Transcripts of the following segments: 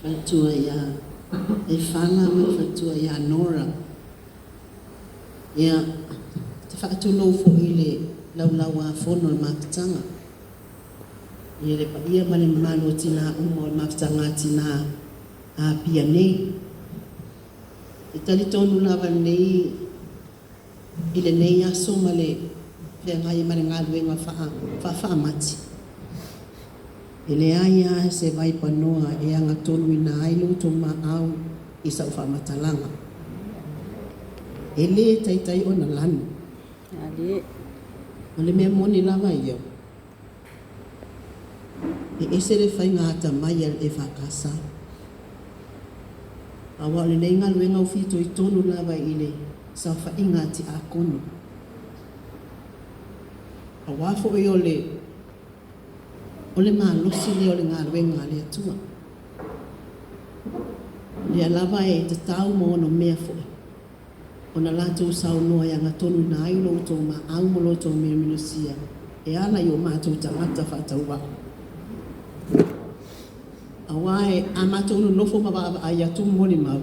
Faletua ia Efala ma le faletua ia Nora. Ia, ou te faatulou foi i le Laulau-a-Fono a le Mafutaga, i le paia ma le mamalu o tina uma o le Mafutaga a Tina a Apia nei. E talitonu lava i lenei aso ma le feagai ai ma le galuega faa-faamati, e leai lava se vaipanoa e agatonuina ai lo outou muaau i sau faamatalaga. E le taitai ona lanu. O le mea moni lava ia, e ese le faiga atamai a le EFKS, aua o lenei galuega ua fitoitonu lava i le saofaiga a Tiakono, aua foi o le malosi lea o le galuega a le Atua. O lea lava e tatau ma onomea foi ona latou saunoa e agatonuina ai lo outou maau ma lo outou milomilosia e ala i o matou tagata faatauvaa. Aua a matou nonofo ma vaavaai atu ma molimau,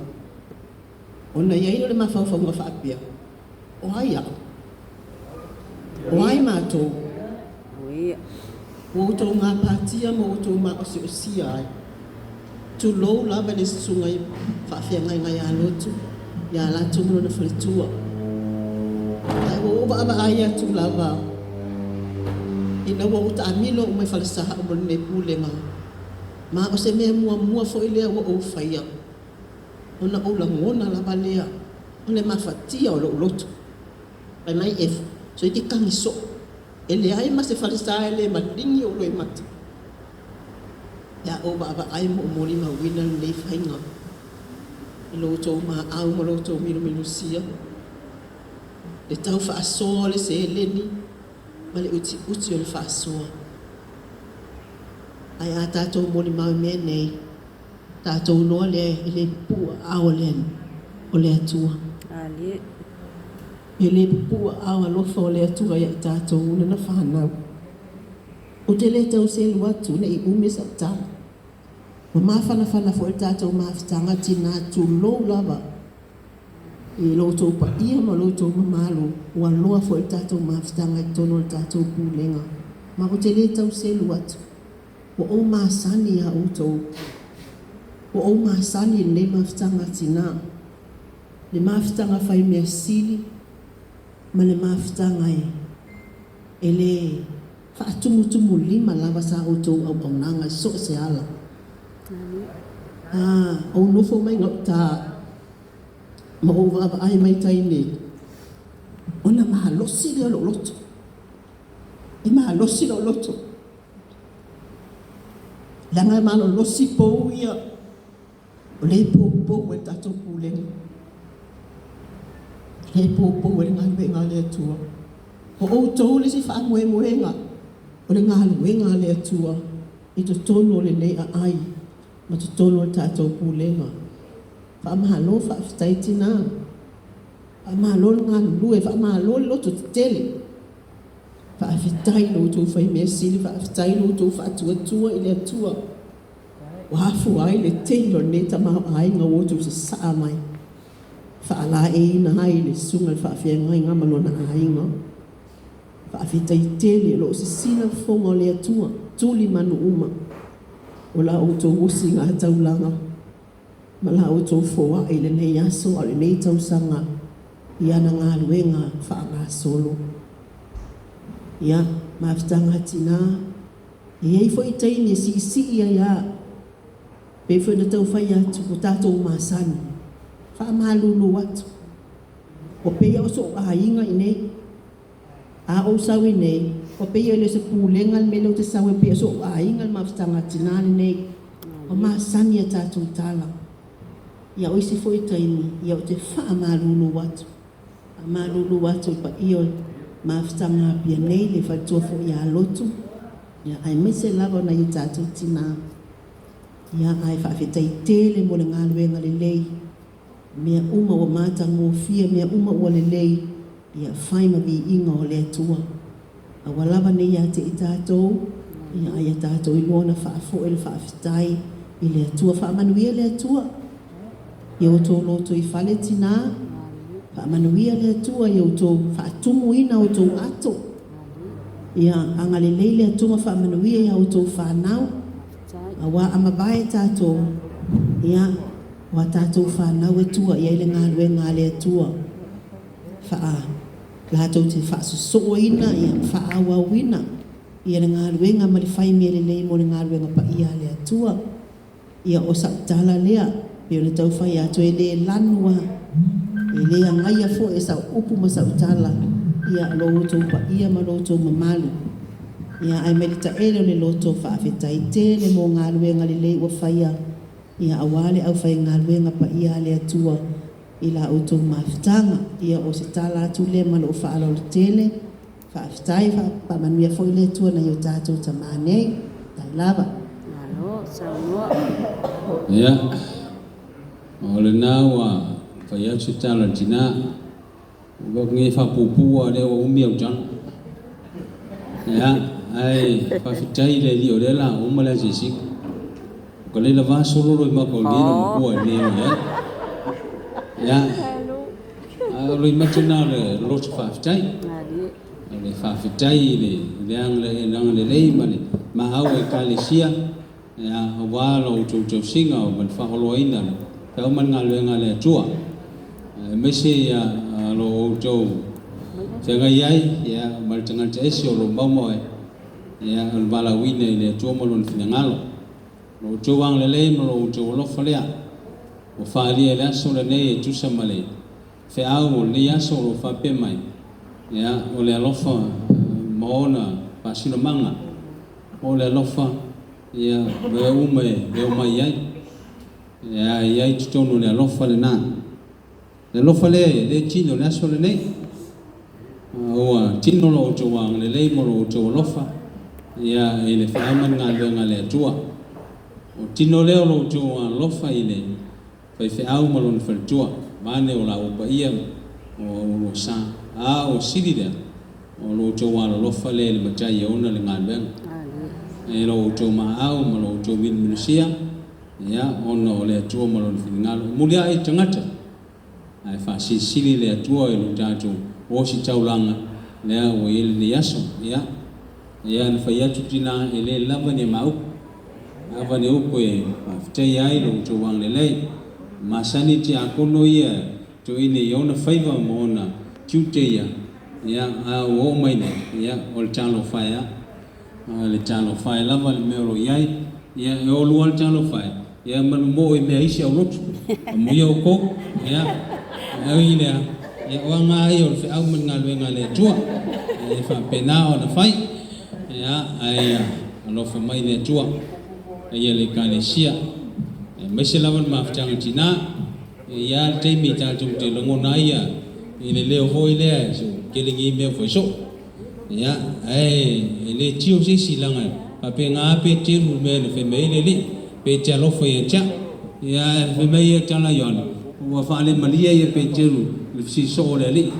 ona i ai lea o le mafaufauga faapea, o ai au? O ai matou? Ua outou gapatia ma outou maosiosia ai, tulou lava le susuga i le faafeagaiga ia Lotu ma lona faletua. Ae ua ou vaavaai atu lava ina ua ou taamilo mai falesa mo lenei pulega, ma o se mea muamua foi lea ua ou faia, ona ou lagona lava lea o le mafatia o lou loto. Fai mai Efa, soia e te tagi soo, e leai ma se falesa e le maligi ou loimata pe a ou vaavaai ma ou molimauina lenei faiga i lo outou muaau ma lo outou milomilosia, le tau faasoa o le seleni ma le utiuti o le faasoa. Ae a tatou molimau i mea nei, tatou iloa lea e le pupuu aao o le Atua. E le pupuu aao alofa o le Atua ia i tatou o lana fanau. Ou te le tau selu atu ne i umi sau tala. Ua mafanafana foi le tatou mafutaga tina, tulou lava i lo outou paia ma lo outou mamalu, ua loa foi le tatou mafutaga i totonu o le tatou pulega. Ma ou te le tau selu atu, ua ou masani ia outou, ua ou masani i lenei mafutaga a tina, le mafutaga fai mea sili ma le mafutaga e le faatumutumulima lava sa outou auaunaga i so o se ala. Ou nofo mai gauta ma ou vaavaai mai tai nei, ona malosi lea o lou loto, e malosi lou loto, leaga e malolosi pou ia o lea e poupou ai le tatou pulega, lea e poupou ai le galuega a le Atua. O outou le isi faamoemoega o le galuega a le Atua i totonu o lenei aai ma totonu o le tatou pulega. Faamalo faafetai tina, faamalo le galulue, faamalo le lototetele, faafetai i lo outou fai mea sili, faafetai i lo outou faatuatua i le Atua ua afua ai le tele o lenei tamaoaiga ua outou sasaa mai e faalaeiina ai le susuga i le faafeagaiga ma lona aiga. Faafetai tele. O lo o sisina fofoga o le Atua, tuli manu uma o la outou osigataulaga ma la outou foai i lenei aso a o lenei tausaga i ana galuega faagasolo. Ia, mafutaga a tina, e i ai foi taimi e siisii ai lava, pei foi ona tau fai atu ua tatou masani. E faamalulu atu, ua pei lava o sou aiga i inei. A ou sau i inei, ua pei e le o se pulega le mea lea ou te sau ai, pei o sou aiga le mafutaga a tina lenei. Ua masani a tatou tala. Ia o isi foi taimi, ou te faamalulu atu, faamalulu atu i le paia o le mafutaga a Apia nei, le faletua foi ia Lotu, aemaise lava o nai o tatou tina. Ae faafetai tele mo le galuega lelei, mea uma ua matagofie, mea uma ua lelei, ia fai ma viiga o le Atua. Aua lava ne i ia te i tatou, ae ia tatou iloa ona faafoi le faafetai. i le Atua. Faamanuia le Atua i outou lotoifale tinā, faamanuia le Atua i outou faatumuina o outou ato. Ia agalelei le Atua ma faamanuia i a outou fanau, aua a mavae tatou, ia, o a tatou fanau e tua i ai le galuega a le Atua, latou te faasosooina ma faaauauina le galuega ma le fai mea lelei mo le galuega paia a le Atua. Ia o sau tala lea, pei ona tau fai atu, e le lanu lava, e le agaia foi e sau upu ma sau tala lo outou paia ma lo outou mamalu. Ia, ae mai le taele o le loto, faafetai tele mo galuega lelei ua faia aua le aufaigaluega paia a le Atua i la outou mafutaga. Ia o se tala atu lea ma lou faaaloalo tele. Faafetai, faamanuia foi le Atua i nai o tatou tama nei. Faafetai lava. Malo saunoa. Ia, o lena ua fai atu se tala a le tina. Ua nei faapuupuu lava o lea ua umi au tala. Ia, ae faafetai i le Alii o lea o le a uma le asiasiga. O ka leila va solo lo i maka o nei lo makua i nei o i ai. Ia, ae o lo i mate na le loto faafetai. O le faafetai i le agalelei ma le maau o Ekalesia, ia, aua lo outou tausiga o ma le faaoloaina le feau ma le galuega a le Atua. Aemaise ia lo outou feagai ai ia ma le tagata ese o lo maumau e, ia, o le valaauina i le Atua ma lona finagalo. Lo outou agalelei ma lo outou alofa lea ua faaalia i le aso lenei e tusa ma le feau o lenei aso o lo o faapea mai, ia, o le alofa ma ona faasinomaga, o le alofa, ia, mea uma e omai ai. Ia, e i ai i totonu o le alofa lena. Le alofa lea e le tino i le aso lenei. Ua tino lo outou agalelei ma lo outou alofa, ia, i le feau ma le galuega a le Atua. O tino lea o lo outou alofa i le faifeau ma lona faletua, vaeane o la ua paia o ua sa. A ua sili lea, o lo outou alolofa lea i le Matai e ona le galuega. E lo outou maau ma lo outou minuminusia, ia, ona o le Atua ma lona finagalo. E mulia'i le tagata, ae faasilisili le Atua i lo tatou ositaulaga lea ua i ai lenei aso. Ia, ia na fai atu tina e le lava ni maupu, lava ni upu e faafetaia ai lo outou agalelei. Masani tiakono ia toeaina i ona faiva ma ona tiute ia, ia, a ua oo mai nei, ia, o le talofa e a. Le talofa e lava le mea o lo o i ai. Ia, e oo lua le talofa e, ia manu moo i mea isi aulotu. Amuia outou, ia, e ui i lea, ia, o aga lava ia o le feau ma le galuega a le Atua. E faapena ona fai, ia, ae alofa mai le Atua ia le Ekalesia, aemaise lava le mafutaga tina. E i ai lava le taimi tatou te lagona ai i le leo foi lea, so tele nei mea ua fai soo. Ia, ae e le tio se isi leaga e faapena lava pe telu le mea na fai mai ai le Alii, pe te alofa ia te au. Ia, ae fai mai ia tala Ioane, ua faalemalie ia Peteru i le fesili soo o le Alii.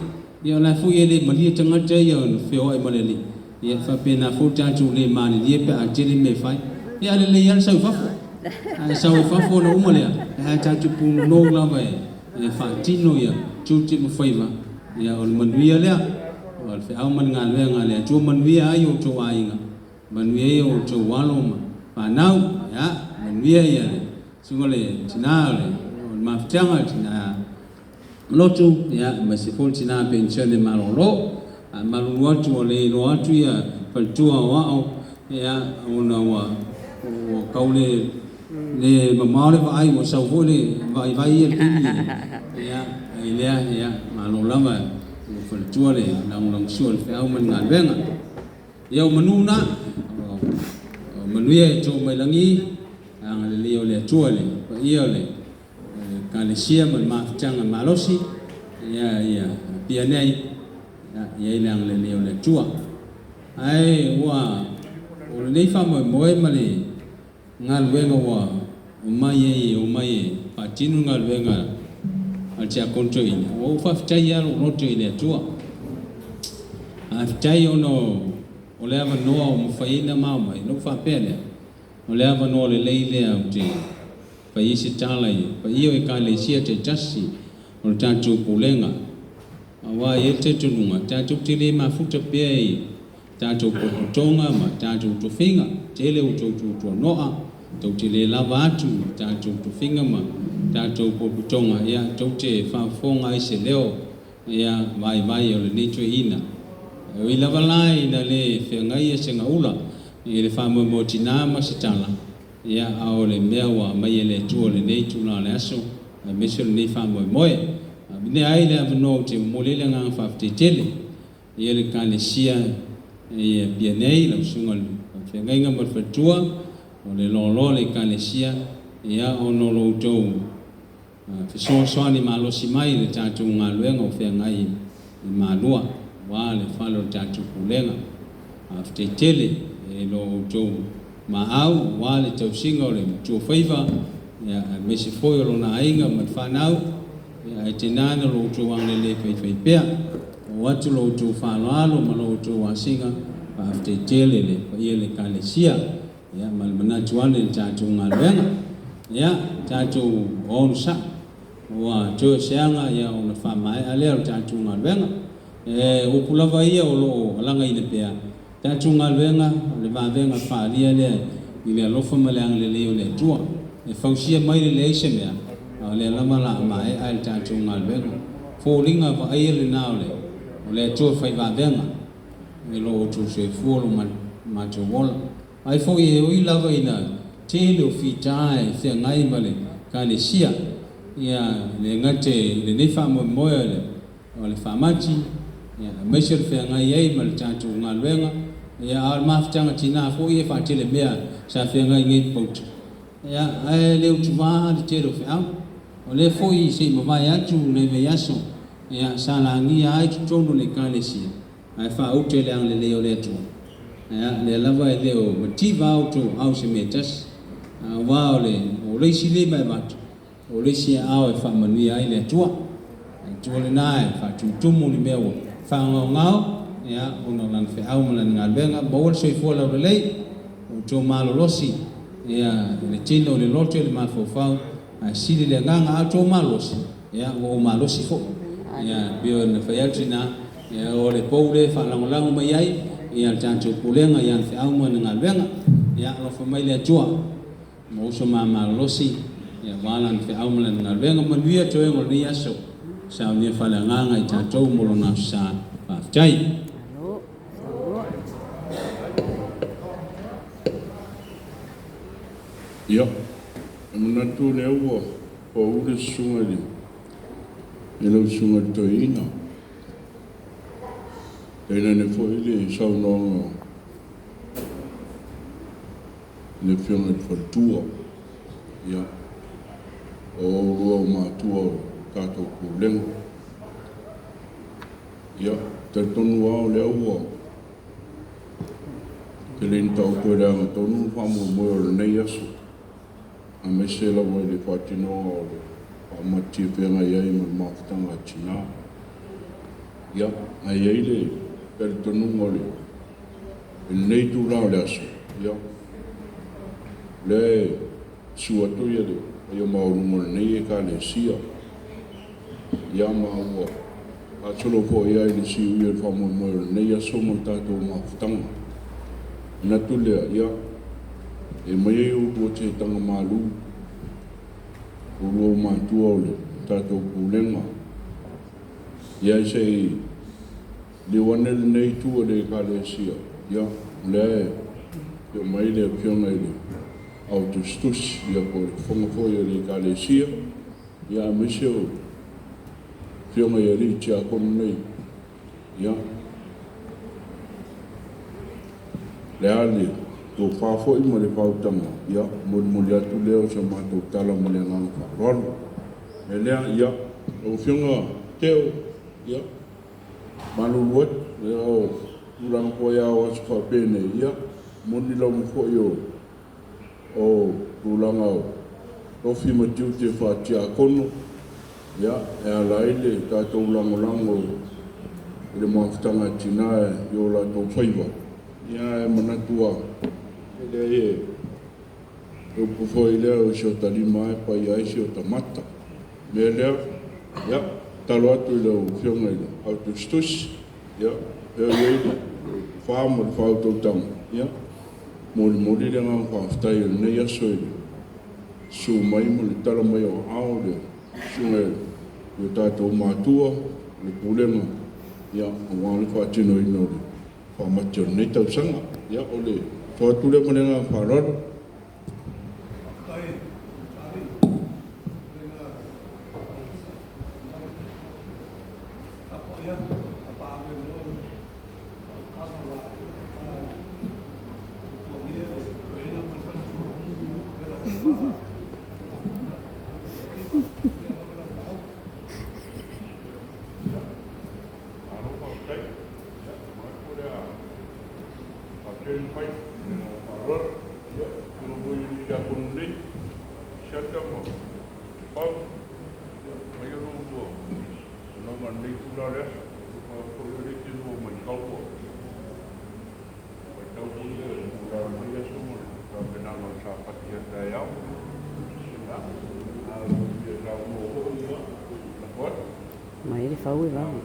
Ia o la foi e le malie tagata ia ona feoai ma le Alii. Ia, e faapena foi le tatou le malilie pe a tele mea e fai. Ia, a lelei lava le sau i fafo. A e sau i fafo ona uma lea, ae tatou punonou lava e faatino ia tiute ma faiva, ia o le manuia lea. O le feau ma le galuega a le Atua, manuia ai outou aiga, manuia ai outou alo ma fanau, ia, manuia ia le susuga le tina o le mafutaga, le tina lotu, ia, aemaise foi le tina penisione malolo. A malulu atu ua le iloa atu ia faletua o ao, ia, ona ua tau le mamao le vaai, ua sau foi le vaivai ia le taimi, ia, ai lea, ia, malo lava ua faletua le lagolagosua o le feau ma le galuega. Ia, o manu na, o manuia e to mai lagi, agalelei o le Atua i le paia o le Ekalesia ma le mafutaga malosi, ia, ia, Apia nei, ia, i ai le agalelei o le Atua. Ae ua o lenei faamoemoe ma le galuega ua omai ai e omai e faatino le galuega a le Tiakono Toeaina, ua ou faafetai lava lou loto i le Atua. Faafetai ona o le avanoa ua mafai ai ona ma omai, ona ou faapea lea, O le avanoa lelei lea ou te fai ai se tala i paia o Ekalesia taitasi o le tatou Pulega, aua e i ai le talitonuga tatou te le mafuta pea i tatou potopotoga ma tatou tofiga. Tele ua tou tuatuanoa, tou te le lava atu i tatou tofiga ma tatou potopotoga, ia tou te faafofoga ai se leo ia vaivai o lenei toeaina. E ui lava la ina le feagaia se gaula i le faamoemoe tina ma se tala, ia a o le mea ua aumai e le Atua o lenei itula o le aso, aemaise o lenei faamoemoe. Avea ai le avanoa ou te momoli ai le agaga faafetai tele i le Ekalesia i Apia nei, lau Susuga i le Faafeagaiga ma le Faletua, o le loaloa o le Ekalesia, ia ona o lo outou fesoasoani malosi mai i le tatou galuega o feagai i Malua, aua le fale o le tatou Pulega. Faafetai tele i lo outou maau aua le tausiga o le matuafaiva, aemaise foi o lona aiga ma le fanau, ae tainane o lo outou agalelei faifaipea. Oo atu lo outou faaaloalo ma lo outou asiga, faafetai tele le paia i le Ekalesia. Ia, ma le manatu ane i le tatou galuega, ia, tatou onosai, ua toe o se aga, ia, ona faamaea lea o le tatou galuega. E upu lava ia o lo o alagaina pea tatou galuega, o le vavega faaalia lea i le alofa ma le agalelei o le Atua. E fausia mai le leai se mea, a o lea lava o le a maea le tatou galuega. Foliga vaaia lena o le o le Atua fai vavega i lo outou soifua lo matou ola. Ai foi e ui lava ina tele o fita e feagai ma le Ekalesia, ia le gata i lenei faamoemoe o le o le faamati, ia, aemaise o le feagai ai ma le tatou galuega, ia, a o le mafutaga tina foi e faatele mea sa feagai nei Papauta, ia, ae le utuvā le tele o feau. O lea foi se i mavae atu lenei vaiaso, ia, sa lagia ai totonu o le Ekalesia, ae faaute i le agalelei o le Atua. Ia, lea lava e le o mativa a outou aao i se mea e tasi, aua o le, o le isi lima e avatu, O le isi aao e faamanuia ai le Atua. A Atua lena e faatumutumu ni mea ua faagaogao, ia, ona o lana feau ma lana galuega. Maua le soifua laulelei, o outou malolosi, ia, i le tino, i le loto, i le mafaufau, ae sili le agaga. A outou malosi, ia, ua ou malosi foi. Ia, e pei ona fai atu ina, ia, o le pou lea e faalagolago mai ai, ia, le tatou pulega i ana feau ma ana galuega. Ia, alofa mai le Atua. Ma uso ma malolosi, aua lana feau ma lana galuega. Manuia toega o lenei aso, saunia faaleagaga i tatou mo lona aso sa. Faafetai. Ia, e manatu o lea ua pau le susuga i le, i lau susuga i le toeaina. Tainane foi le saunoaga le Afioga i le Faletua, ia, o oulua o matua o le tatou Pulega. Ia, talitonu lava o lea ua tele ina taoto i le agatonu le faamoemoe o lenei aso, aemaise lava i le faatinoga o le faamati e feagai ai ma le mafutaga a tina. Ia, ae i ai le talitonuga o le I lenei itula o le aso, ia, o lea e susu atu le paia maualuga o lenei Ekalesia, ia, ma ua faasolo foi lava i le siuia o le faamoemoe o lenei aso ma le tatou mafutaga. Manatu lea, ia, e aumai ai oulua tetaga malu, oulua o matua o le tatou pulega, ia, se i Liliu ane lenei itu o le Ekalesia, ia, o lea e afio mai le Afioga i le Ao Tusitusi, ia, po o le Fofoga foi o le Ekalesia, ia, aemaise o Afioga i Alii Tiakono nei, ia, le a le tofa foi ma le faautaga, ia, molimoli atu lea o sa matou tala ma le agaga faaaloalo. O le mea lea, ia, lau Afioga Teo, ia, Malulu atu, ia o tulaga foi lava o aso faapenei, ia, moni lava foi o, o tulaga o tofi ma tiute faa-tiakono, ia, e ala ai le tatou lagolago i le mafutaga a tina i o latou faiva, ia, ae manatu lava, e leai e. Le upu foi lea o si ota lima lava e paia ai si ota mata. O le mea lea, ia, tatalo atu i lau Afioga i le Au Tusitusi, ia, fea o i ai le tofa ma le faautautaga, ia, molimoli le agaga faafetai o lenei aso i le susu mai ma le tala mai o aao o le Susuga i o tatou matua, le Pulega, ia, aua le faatinoina o le faamati o lenei tausaga. Ia, o le tua atu lea ma le agaga faaaloalo. Mai le fau e vave.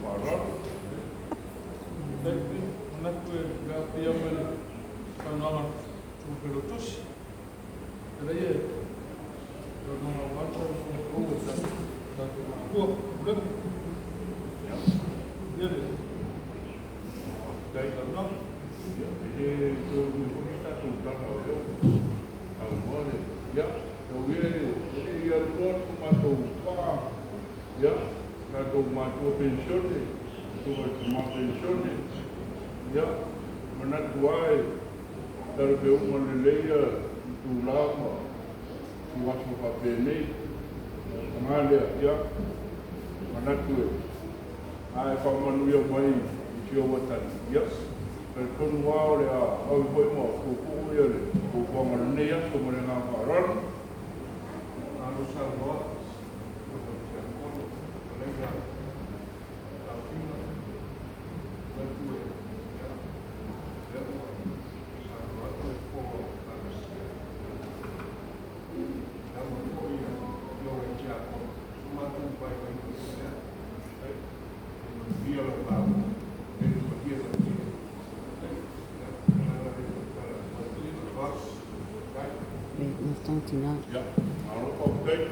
Tina. Ia, malo faafetai.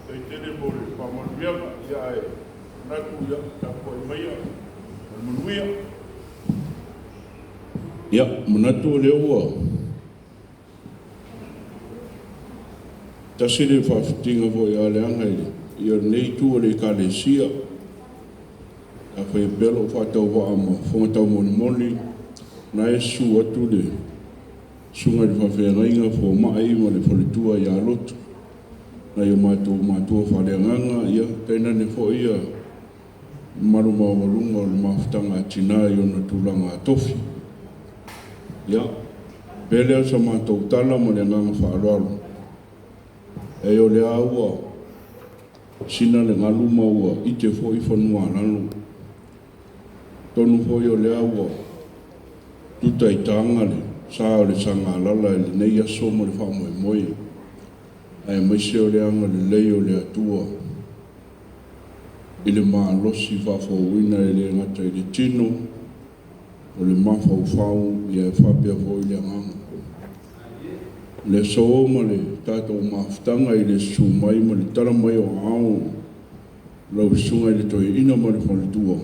Faafetai tele mo le faamanuiaga, ia ae manatu ia tapuai maia ma le manuia. Ia, manatu o lea ua tasi le faafitiga foi a Leaga i ia lenei itu o le Ekalesia. A fai pea lou faatauvaa ma fofoga taumolimoli, na e susu atu le susuga i le faafeagaiga fomai ma le faletua ia Lotu, nai o matou matua faaleagaga, ia tainane foi ia mamalu maualuga o le mafutaga a tina i ona tulaga atofi. Ia, pea lea o sa matou tala ma le agaga faaaloalo, e o lea ua sina le galu ma ua ite foi fanua a lalo. Tonu foi o lea ua tuta i taga le sa o le Sagalala i lenei aso ma le faamoemoe, aemaise o le agalelei o le Atua i le malosi faafouina e le gata i le tino, o le mafaufau, ia e faapea foi le agaga. Le aso ma le tatou mafutaga i le susu mai ma le tala mai o aao lau susuga i le toeaina ma le faletua,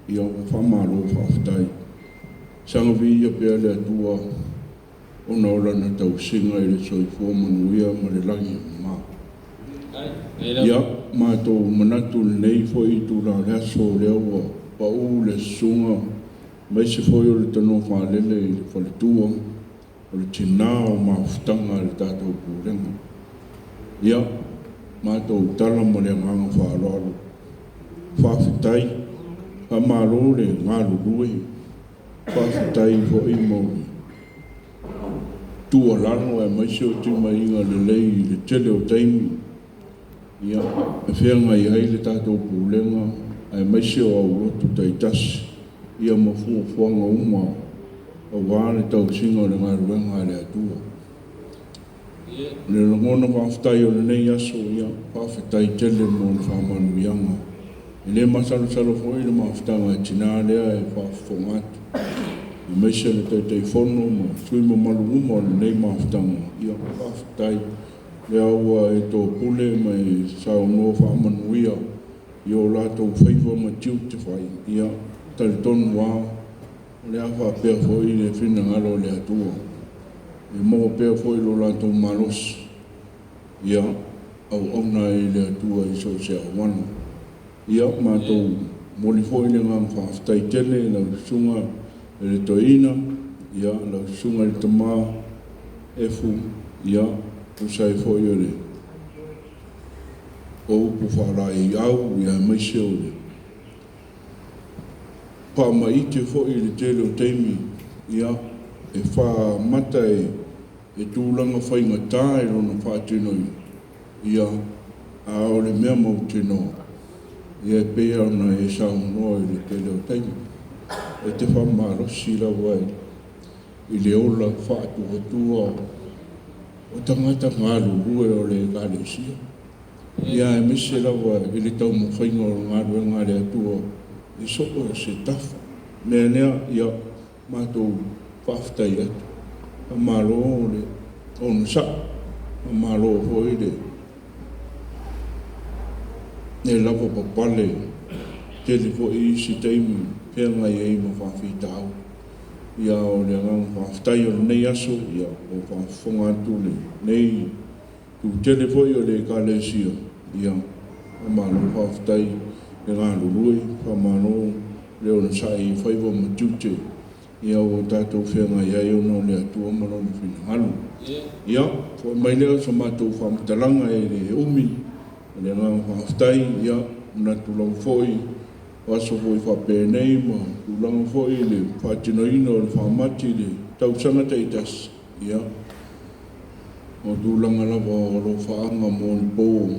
ia ua faamalo faafetai. Saga viia pea le Atua ona o lana tausiga i le soifua manuia ma le lagi e mama. Ia, matou manatu lenei foi itula o le aso o lea ua pau le susuga aemaise foi o le tanoa faalele i le faletua o le tina o mafutaga i le tatou pulega. Ia, matou tala ma le agaga faaaloalo. Faafetai, faamalo le galulue, faafetai foi mo le tuualalo aemaise o timaiga lelei i le tele o taimi. Ia, e feagai ai le tatou pulega aemaise o aulotu taitasi, ia ma fuafuaga uma aua le tausiga o le galuega a le Atua. O le lagona faafetai o lenei aso, ia, faafetai tele mo le faamanuiaga. E le masalosalo foi le mafutaga a tinā lea e faafofoga atu, aemaise le Taitaifono ma sui usufono mamalu uma o lenei mafutaga, ia, faafetai. Lea ua e topule ma e saunoa faamanuia i o latou faiva ma tiute fai, ia, talitonu lava o le a faapea foi le finagalo o le Atua, e maua pea foi lo latou malosi, ia auauna ai i le Atua i so o se auala. Ia, matou momoli foi le agaga faafetai tele i lau Susuga i le Toeaina, ia, lau Susuga i le Tama Efu, ia, tusa ai foi o le o upu faalaeiau, ia aemaise o le faamaite foi i le tele o taimi, ia, e faamata e tulaga faigata i lona faatinoina, ia, a o le mea mautinoa, ia e pei ona e saunoa i le tele o taimi, e te faamalosi lava i le ola faatuatua o tagata galulue o le Ekalesia, ia aemaise lava i le taumafaiga o le galuega a le Atua i so o se tafa. O le mea lea, ia matou faafetai atu, faamalo le onosai, faamalo foi le lavapapale, tele foi isi taimi feagai ai ma faafitauli. Ia o le agaga faafetai o lenei aso, ia ua faafofoga atu lenei itu tele foi o le Ekalesia, ia faamalo faafetai le galulue, faamalo le onosai i faiva ma tiute, ia ua tatou feagai ai ona o le Atua ma Lona finagalo. Ia, foi mai lea o se matou faamatalaga e le umi, o le agaga faafetai, ia manatu lava foi o aso foi faapenei ma tulaga foi i le faatinoina o le faamati i le tausaga taitasi, ia, o tulaga lava o alofaaga mo ni po,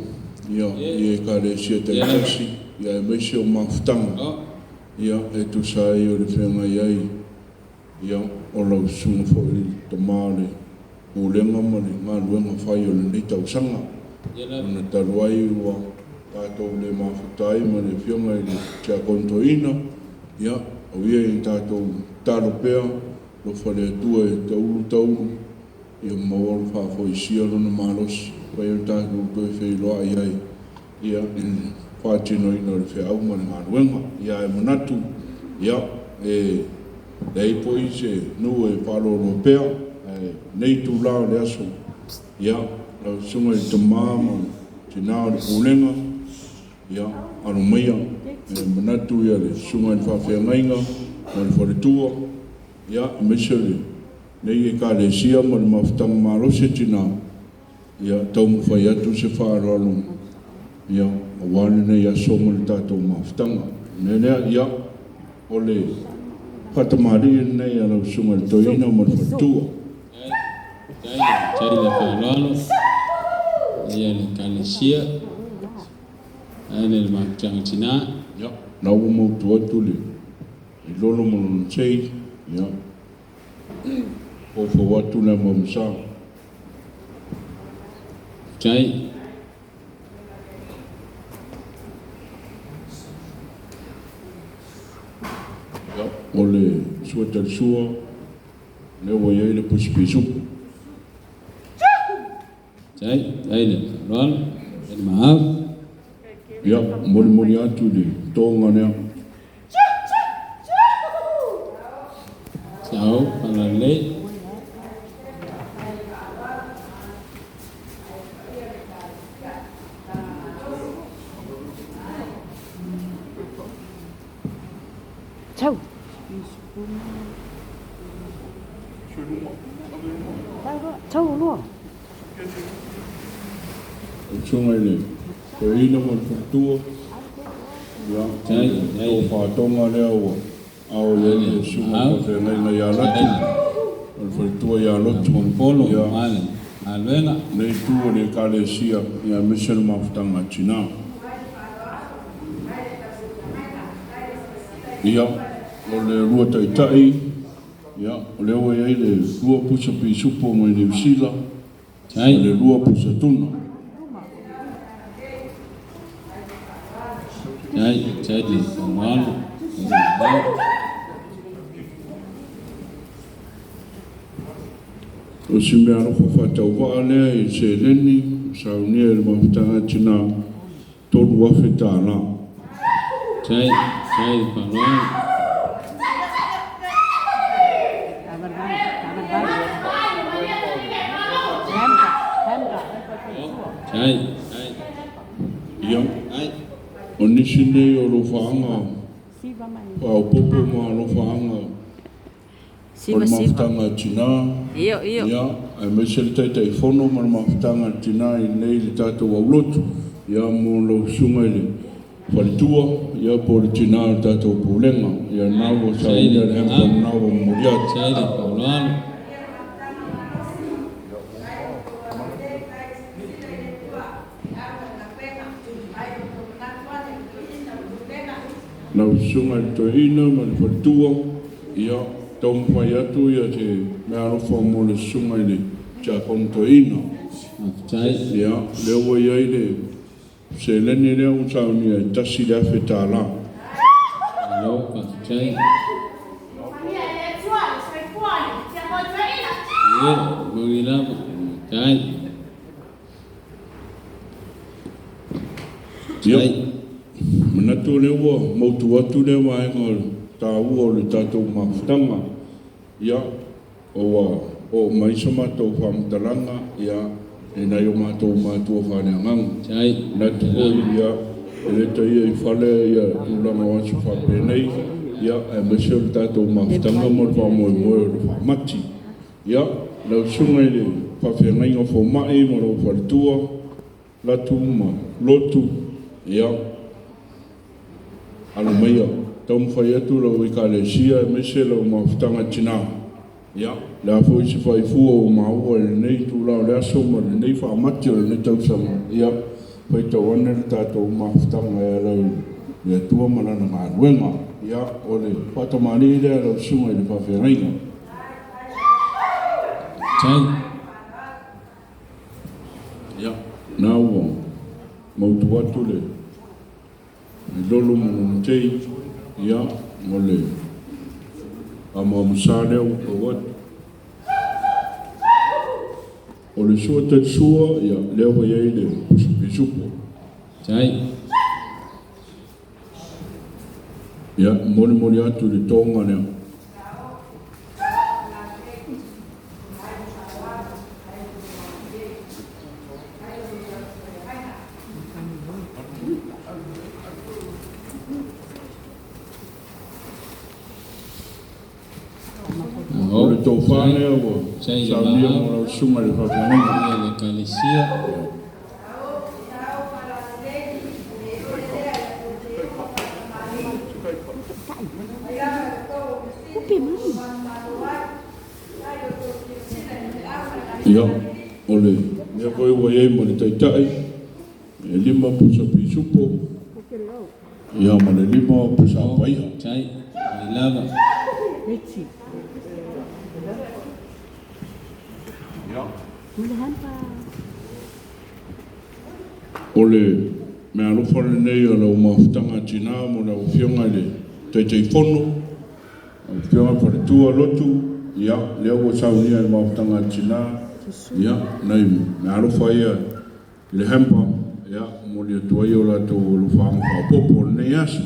ia, i Ekalesia taitasi, ia aemaise o mafutaga, ia, e tusa ai o le feagai ai, ia, o lau susuga foi i le tama o le pulega ma le galuega fai o lenei tausaga. Ona talu ai ua tatou le mafuta ai ma le afioga i le Tiakono Toeaina, ia, au ia ina tatou tatalo pea, alofa le Atua e taulu taulu, ia maua le faafoisia lona malosi, mafai ona tatou toe feiloai ai, ia, i le faatinoina o le feau ma le galuega. Ia, ae manatu, ia, e leai foi se nuu e faalolo pea, ae lenei itula o le aso, ia, lau susuga i le tama ma le tina o le pulega, ia, alo maia, e manatu ia le susuga i le faafeagaiga ma le faletua, ia, aemaise o lenei Ekalesia ma le mafutaga malosi a tina, ia, taumafai atu se faaaloalo, ia, aua lenei aso ma le tatou mafutaga. O le mea lea, ia, o le faatamalii lenei a lau susuga i le Toeaina ma le faletua. Faafetai le faaaloalo ia le Ekalesia ae le mafutaga tina. Ia, la ua mautu atu le lolo ma lona sei, ia, foufou atu le amaumasa. Faafetai. Ia, o le sua talisua, lea ua i ai le pusi pisupo. Faafetai, faafetai le faaaloalo, faafetai le maau. Ia, molimoli atu le toga lea. Sau, falalelei. Tau. Tau loa. O susuga i le toeaina ma le faletua, ia, o le tofa lea ua ao i ai le susuga i le faafeagaiga ia Latu, o le faletua ia Lotu. Polopolo, Ia, ma le galuega. Lenei itu o le Ekalesia, ia aemaise le mafutaga a tina. Ia, o le lua taitai, ia, o lea ua i ai le lua pusa pisupo mai Niu Sila. Ma le 2 pusa tuna. O si mea alofa faatauvaa lea i seleni saunia i le mafutaga tinā $3,000. Ia, o nisi nei o alofaaga faaopoopo ma alofaaga o le mafutaga a tinā, ia, aemaise le Taitaifono ma le mafutaga a tinā i inei i le tatou aulotu, ia, mo lau susuga i le faletua, ia, po o le tinā o le tatou pulega. Ia, lena ua saunia le hamper lena ua momoli atu. Lau susuga i le toeaina ma le faletua, ia, taumafai atu ia se meaalofa mo le susuga i le tiakono toeaina. Ia, lea ua i ai le seleni lea ua saunia e $1,000. Ia, manatu o lea ua mautu atu lea vaega o le taua o le tatou mafutaga. Ia, ua oo mai sa matou faamatalaga, ia, i nai o matou matua faaleagaga. Manatu foi, ia, e le taia i fale ia tulaga o aso faapenei, ia, aemaise o le tatou mafutaga ma le faamoemoe o le faamati. Ia, lau susuga i le faafeagaiga fomai ma lou faletua, Latu ma Lotu, ia, alo maia, taumafai atu lau ekalesia aemaise lau mafutaga tinā, ia, le a foi se faifua ua maua i lenei itulā o le aso ma lenei faamati o lenei tausaga, ia, faitau ane le tatou mafutaga e ala i le Atua ma Lana galuega. Ia, o le faatamalii lea lau susuga i le faafeagaiga. Ia, na ua mautu atu le lolo ma lona tei, ia, mo le amoamosā lea ua pau atu. O le sua talisua, ia, lea ua i ai le pusa pisupo. Ia, molimoli atu i le toga lea. O le tofa lea ua saunia mo lau susuga i le faafeagaiga. Ia, o le mea foi ua i ai ma le Taitai, e 5 pusa pisupo, ia ma le 5 pusa apai'a. O le meaalofa lenei o lau mafutaga tinā mo lau Afioga i le Taitaifono, lau Afioga i le Faletua Lotu, ia, lea ua saunia e le mafutaga tinā, ia, nai meaalofa ia i le hamper, ia, momoli atu ai o latou alofaaga faaopoopo o lenei aso.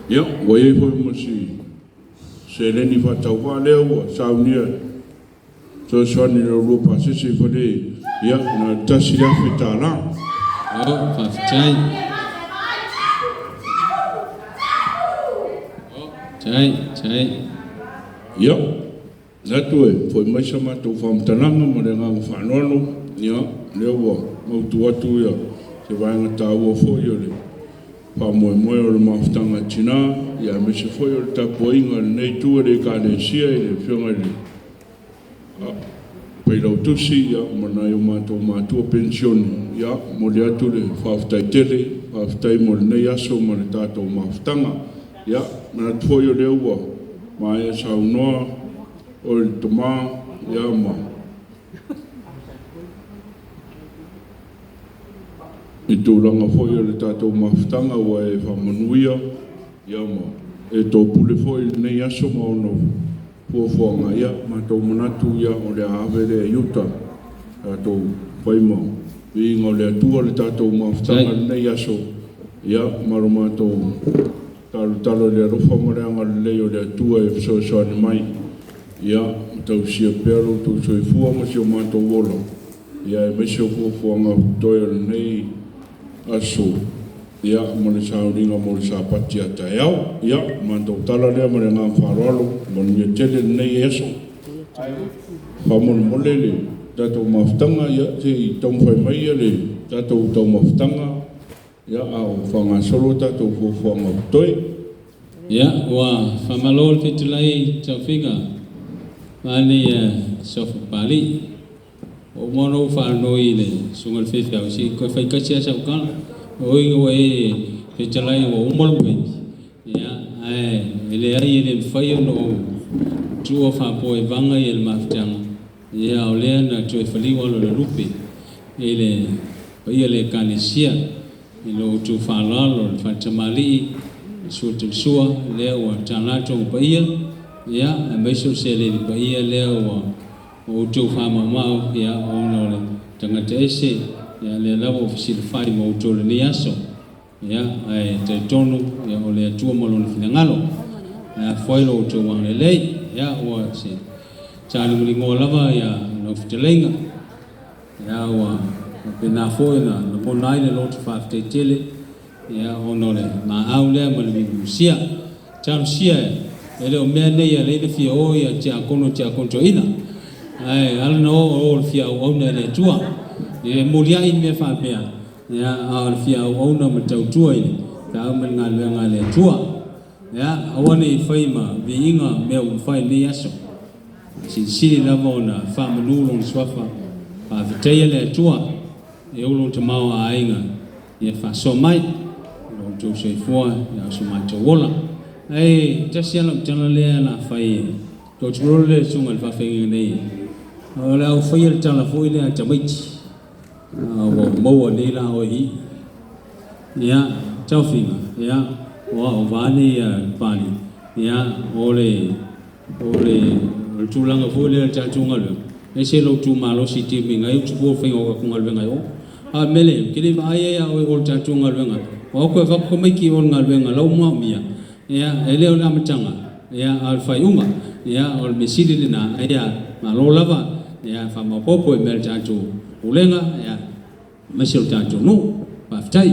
Ia, ua i ai foi ma si seleni faatauvaa lea ua saunia fesoasoani i le lua pasese i Fale, ia, na o le $1,000. Ia, manatu e foi mai sa matou faamatalaga ma le agaga faaaloalo, ia, lea ua mautu atu ia se vaega taua foi o le faamoemoe o le mafutaga tinā, ia aemaise foi o le tapuaiga a lenei itu e le Ekalesia i le Afioga i le Failautusi, ia, ma nai o matou matua penisione, ia, momoli atu le faafetai tele, faafetai mo lenei aso ma le tatou mafutaga. Ia, manatu foi o lea ua Maea saunoa oe le tama, ia ma i tulaga foi o le tatou mafutaga ua e faamanuia, ia ma e topule foi i lenei aso ma ona fuafuaga, ia matou manatu ia o le a ave lea i uta tatou fai ma viiga o le Atua le tatou mafutaga i lenei aso, ia ma lo matou talotalo i le alofa ma le agalelei o le Atua e fesoasoani mai, ia ma tausia pea lo outou soifua ma si o matou ola, ia aemaise o fuafuaga o totoe o lenei aso, ia ma le sauniga mo le Sapati a taeao. Ia, matou tala lea ma le agaga faaaloalo, manuia tele lenei aso. Faamolemole le tatou mafutaga, ia se i taumafai mai le tatou taumafataga, ia a o faagasolo tatou fuafuaga o totoe. Ia, ua faamalo le fetalai Taufiga vaeane Sofa Papalii. Ua uma ona ou faalonoi i le susuga i le faifeau, se i toe fai tasi lava sau tala. Oi ina ua e fetalai ua uma lou taimi, ia, ae leai e le mafai ona ou tuua faapoaevaga le mafutaga, ia o lea na toe faliu ala o le lupe i le paia o le Ekalesia i lo outou faaaloalo le Faletamalii, le Sua Talisua, lea ua tala toga paia, ia, aemaise o le seleni paia lea ua outou faamaumau, ia, ona o le tagata ese, ia, lea lava ua fesilafai ma outou i lenei aso, ia, ae talitonu, ia, o le Atua ma Lona finagalo, e afua ai lo outou agalelei, ia, ua se saligoligoa lava, ia, lau fetalaiga. Ia, ua faapena foi ona lagona ai le loto faafetai tele, ia, ona o le maau lea ma le mulimusia. Talosia e le o mea nei e ala ai le fia o ia tiakono tiakono toeaina, ae ala ona o o le fia auauna i le Atua. E muliai mea faapea, ia, a o le fia auauna ma tautua i le feau ma le galuega a le Atua. Ia, aua ne i fai ma viiga mea ua mafai i lenei aso. Silisili lava ona faamanu lona suafa, faafetaia le Atua e ou lou tamaoaiga ia faasoa mai lo outou soifua ia o so matou ola. Ae tasi lava lau tala lea la fai e toatulolo lea le susuga i le faafeagaiga nei, o le a ou faia le tala foi lea a tamaiti ua maua nei la oe i i. Ia, taofiga, ia, o au vaeane ia Papalii, ia, o le O le tulaga foi lea i le tatou galuega, e ese lou tu malosi i taimi e utupu'a le faiga o tatou galuega i o. A o le mea lea, ou te le vaai ai a oe i o i le tatou galuega, o au toe avatu tamaiti i o i le galuega la ua manaomia, ia, e le o le amataga, ia, a o le faaiuga. Ia, o le mea sili lena, ia, malo lava, ia, faamaopoopo i mea o le tatou Pulega, ia, aemaise o le tatou nuu. Faafetai.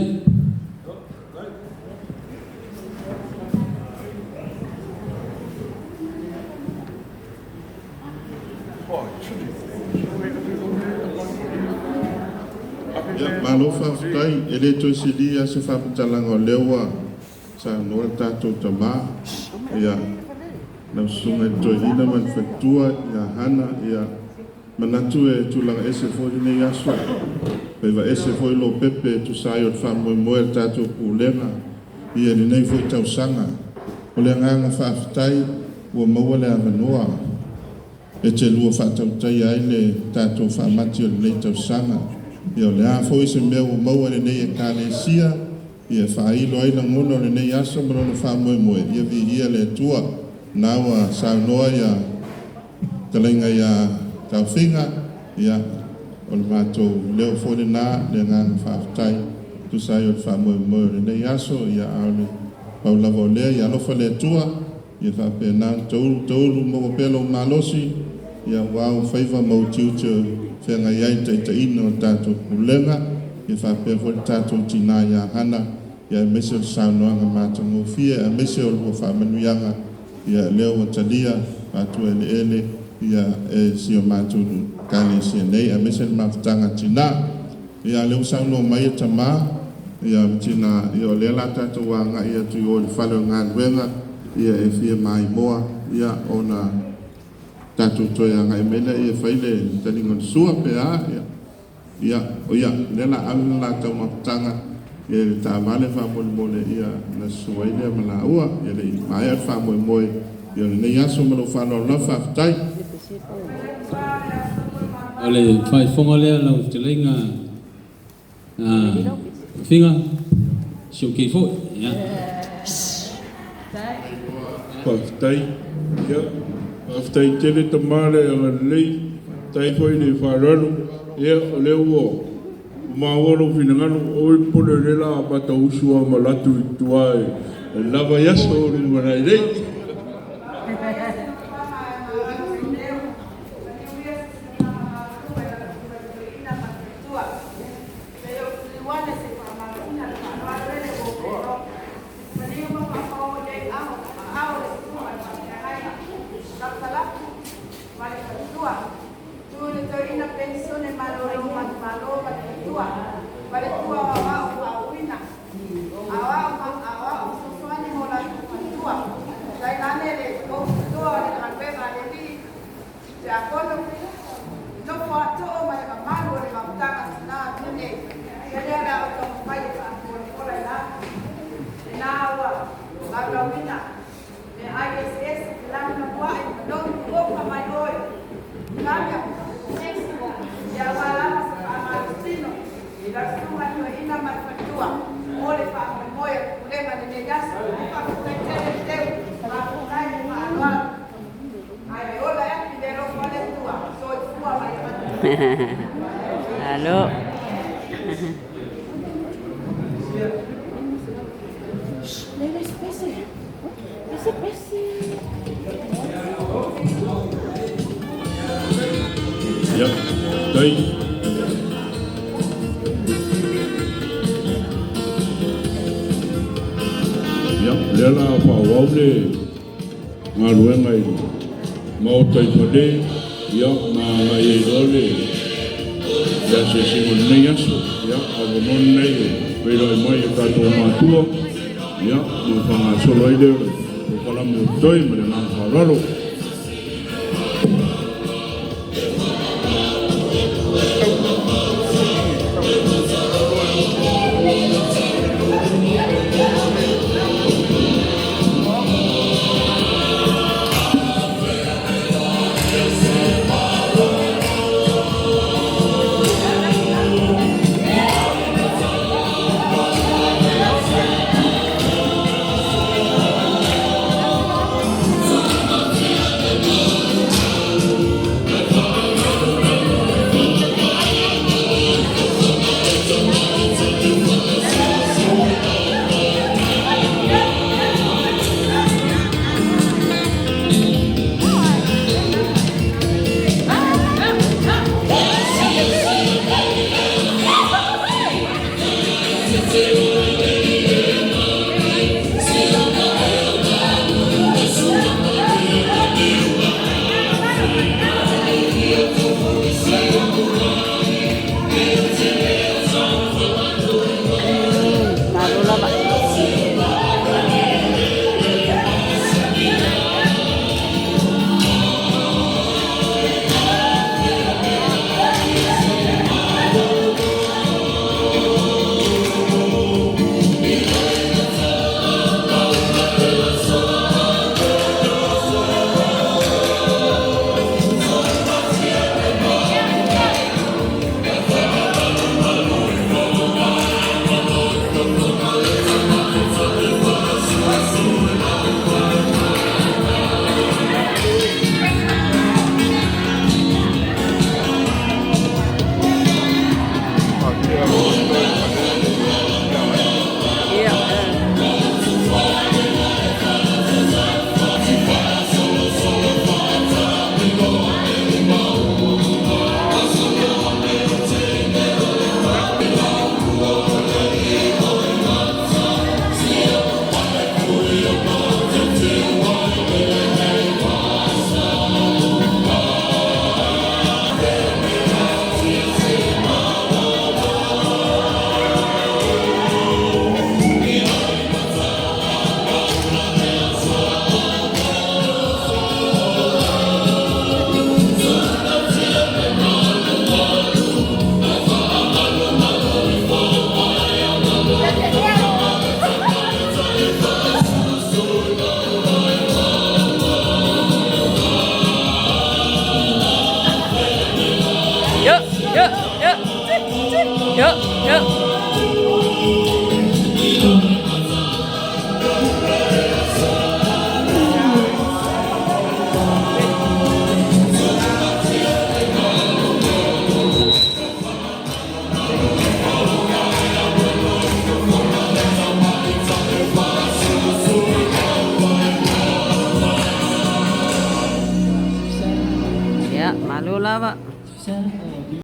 Ia, malo faafetai. E le toe sili lava se faamatalaga o lea ua saunoa le tatou tama, ia, lau Susuga i le Toeaina ma le faletua ia Hana, ia, Manatu e tulaga ese foi lenei aso, faiva ese foi Lopepe e tusa ai o le faamoemoe a le tatou Pulega ia lenei foi tausaga. O le agaga faafetai ua maua le avanoa e te lua faatautaia ai le tatou faamati o lenei tausaga. Ia o le a foi se mea ua maua e lenei Ekalesia ia e faailo ai lagona o lenei aso ma lona faamoemoe, ia viia le Atua. Na ua saunoa ia Fetalaiga ia Taofiga, ia, o le matou leo foi lena, le agaga faafetai e tusa ai o le faamoemoe o lenei aso, ia, a o le pau lava o lea, ia alofa le Atua, ia faapena ona taulu taulu maua pea lou malosi, ia, aua ou faiva ma ou tiute o feagai ai le taitaiina o le tatou Pulega, ia faapea foi le tatou tina ia Hana, ia aemaise o le saunoaga matagofie, aemaise o lua faamanuiaga Ia, lea ua talia faatuaeleele ia e si o matou Ekalesia nei, aemaise le mafutaga tina. Ia, lea ua saunoa mai e tama, ia, ma tina, ia, o lea la tatou agai atu i o i le fale o le galuega, ia, e fia maimoa, ia, ona tatou toe agai mai lea e fai le taliga o le sua pe a, ia. Ia, o ia, lea la ave le la taumafataga ia i le taavale faamolemole, ia, ona susu ai lea ma laua. Ia le i maea le faamoemoe ia o lenei aso ma lou faaaloalo lava. Faafetai. O le faaifoga lea lau fetalaiga Tofiga, si ou kei foi. Ia. Faafetai. Ia, faafetai tele tama le agalelei, faafetai foi le faaaloalo. Ia, o lea ua maua lou finagalo, aua le popole o lea o le a matausu lava ma alu atu i tua e lava ai aso o lumanai nei. Alo. Ia, tai. Ia, lea la faaauau le galuega i le Maota i Fale, ia, ma agai ai loa le le asiasiga o lenei aso. Ia, avanoa lenei e feiloai mai e tatou matua, ia, ma faagasolo ai lea o le polokalame o totoe ma le agaga faaaloalo. Yo, yo, yo, yo, yo. Ia, malo lava.